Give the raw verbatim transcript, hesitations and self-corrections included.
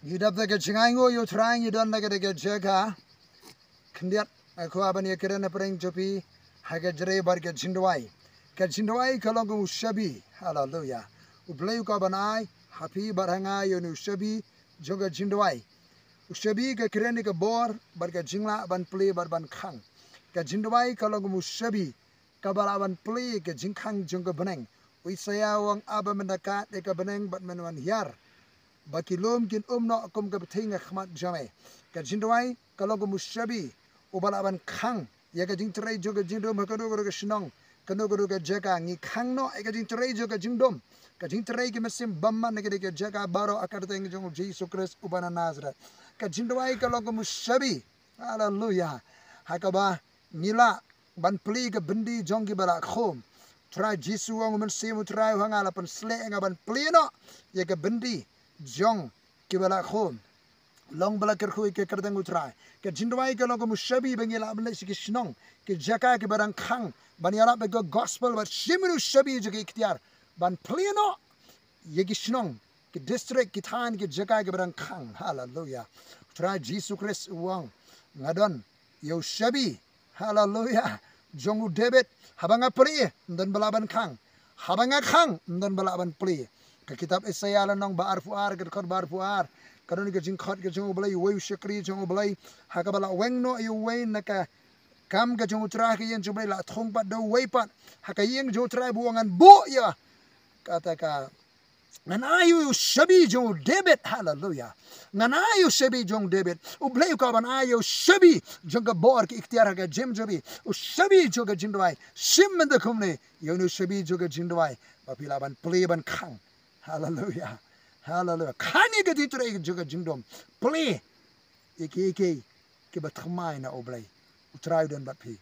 Ngi dap da ka jingainguh ïa u Trai, ngi don da ka, da ka jaka khyndiat, eh, ko ban ïakren na pdeng jong phi ha ka jingtrei bad ka jingduwai. Ka jingduwai ka long kum u shabi. Haleluya. U Blei u kwah ban ai ha phi bad ha nga ïa une u shabi jong ka jingduwai. U shabi ka kren ïa ka bor bad ka jinglah ban plie bad ban khang. Ka jingduwai ka long kum u shabi kaba lah ban plie ka jingkhang jong ka bneng. U Isaïah u ong, Aba, men da kad ïa ka bneng bad men wan hiar, ba ki lum kin um noh kum ka bthing ha khmat jong me. Ka jingduwai ka long kum u shabi uba lah ban khang ïa ka jingtrei jong ka jingdum ha kano kano ka shnong, kano kano ka jaka. Ngi khang noh ïa ka jingtrei jong ka jingdum, ka jingtrei ki mynsiem bymman na ka, na ka jaka baroh ha ka kyrteng jong u Jisu Khrist uba na Nasareth. Ka jingduwai ka long kum u shabi. Haleluya. Ha kaba ngi lah ban plie ka byndi jong kiba la khum. Trai Jisu u ong, U Mynsiem U Trai u ha nga, la pynsleh ïa nga ban plie noh ïa ka byndi jong kiba la khum. Long ba la kyrkhu ïa ka kyrteng U Trai. Ka jingduwai ka long kum u shabi ba ngi lah ban leit sha ki shnong, ki jaka kiba dang khang, ban ïarap ïa ka gospel bad shim ïa u shabi jong ka iktiar ban plie noh ïa ki shnong, ki district, ki thaiñ, ki jaka kiba dang khang. Haleluya. Trai Jisu Khrist u ong, nga don ïa u shabi, haleluya, jong u David. Haba nga plie, ym don ba lah ban khang. Haba nga khang, ym don ba lah ban plie. Ka kitab Isaïah lynnong ba arphew ar, ka dkhot ba arphew ar, ka don ka jingkhot ka jong u Blei, uwei u shakri jong u Blei, ha kaba la weng noh ïa uwei na ka kam ka jong u Trai ha ka ïing jong u Blei, la thung pat da uwei pat ha ka ïing jong u Trai, ba u ong, ngan buh ïa kata ka, ngan ai ïa u shabi jong u David. Haleluya. Ngan ai ïa u shabi jong u David. U Blei u kwah ban ai ïa u shabi jong ka bor, ka iktiar ha ka jingim jong phi. U shabi jong ka jingduwai. Shim mynta kumne ïa une u shabi jong ka jingduwai, ba phi lah ban plie ban khang. Haleluya. Haleluya. Khang ïa ka jingtrei jong ka jingdum. Plie ïa kiei kiei kiba thymmai na u Blei. U Trai u don bad phi.